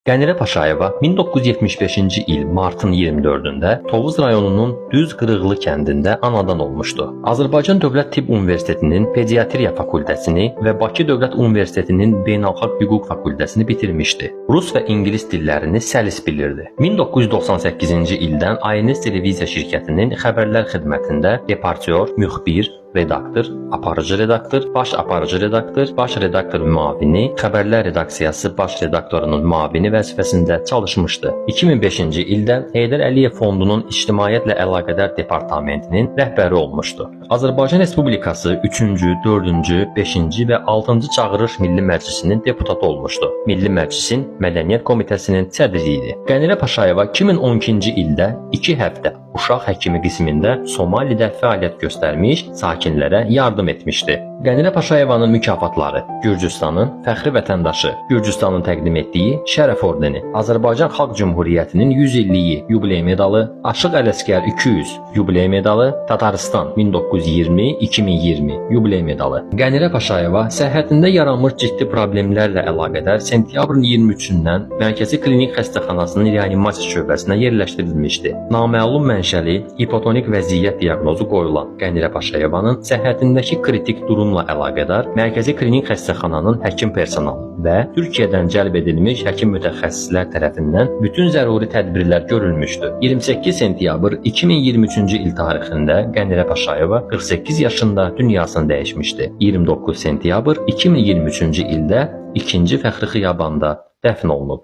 Qənirə Paşayeva 1975-ci il martın 24-də Tovuz rayonunun Düz Qırıqlı kəndində anadan olmuşdu. Azərbaycan Dövlət Tibb Universitetinin Pediatriya fakültəsini və Bakı Dövlət Universitetinin Beynəlxalq Hüquq fakültəsini bitirmişdi. Rus və ingilis dillərini səlis bilirdi. 1998-ci ildən ANS televiziya şirkətinin xəbərlər xidmətində reportyor, müxbir, redaktor, aparıcı redaktor, baş aparıcı redaktor, baş redaktor müavini, xəbərlər redaksiyası baş redaktorunun müavini vəzifəsində çalışmışdı. 2005-ci ildə Heydər Əliyev Fondunun İctimaiyyətlə Əlaqədar Departamentinin rəhbəri olmuşdu. Azərbaycan Respublikası 3-cü, 4-cü, 5-ci və 6-cı çağırış Milli Məclisinin deputatı olmuşdu. Milli Məclisin Mədəniyyət Komitəsinin sədri idi. Qənirə Paşayeva 2012-ci ildə 2 həftə uşaq həkimi qismində Somalidə fəaliyyət göstərmiş, sakinlərə yardım etmişdi. Qənirə Paşayevanın mükafatları: Gürcüstanın fəxri vətəndaşı, Gürcüstanın təqdim etdiyi Şərəf ordeni, Azərbaycan Xalq Cümhuriyyətinin 100 illiyi yubiley medalı, Aşıq Ələsgər 200 yubiley medalı, Tatarıstan 1920-2020 yubiley medalı. Qənirə Paşayeva səhhətində yaranmış ciddi problemlərlə əlaqədar sentyabrın 23-dən Mərkəzi Klinik Xəstəxanasının reanimasiya şöbəsinə yerləşdirilmişdi. Naməlum mənşəli hipotonik vəziyyət diaqnozu qoyulan Qənirə Paşayevanın səhhətindəki kritik durumla əlaqədar Mərkəzi Klinik Xəstəxananın həkim personalı və Türkiyədən cəlb edilmiş həkim mütəxəssislər tərəfindən bütün zəruri tədbirlər görülmüşdü. 28 sentyabr 2023-cü il tarixində Qənirə Paşayeva 48 yaşında dünyasını dəyişmişdi. 29 sentyabr 2023-cü ildə 2-ci Fəxri Xiyabanda dəfn olunub.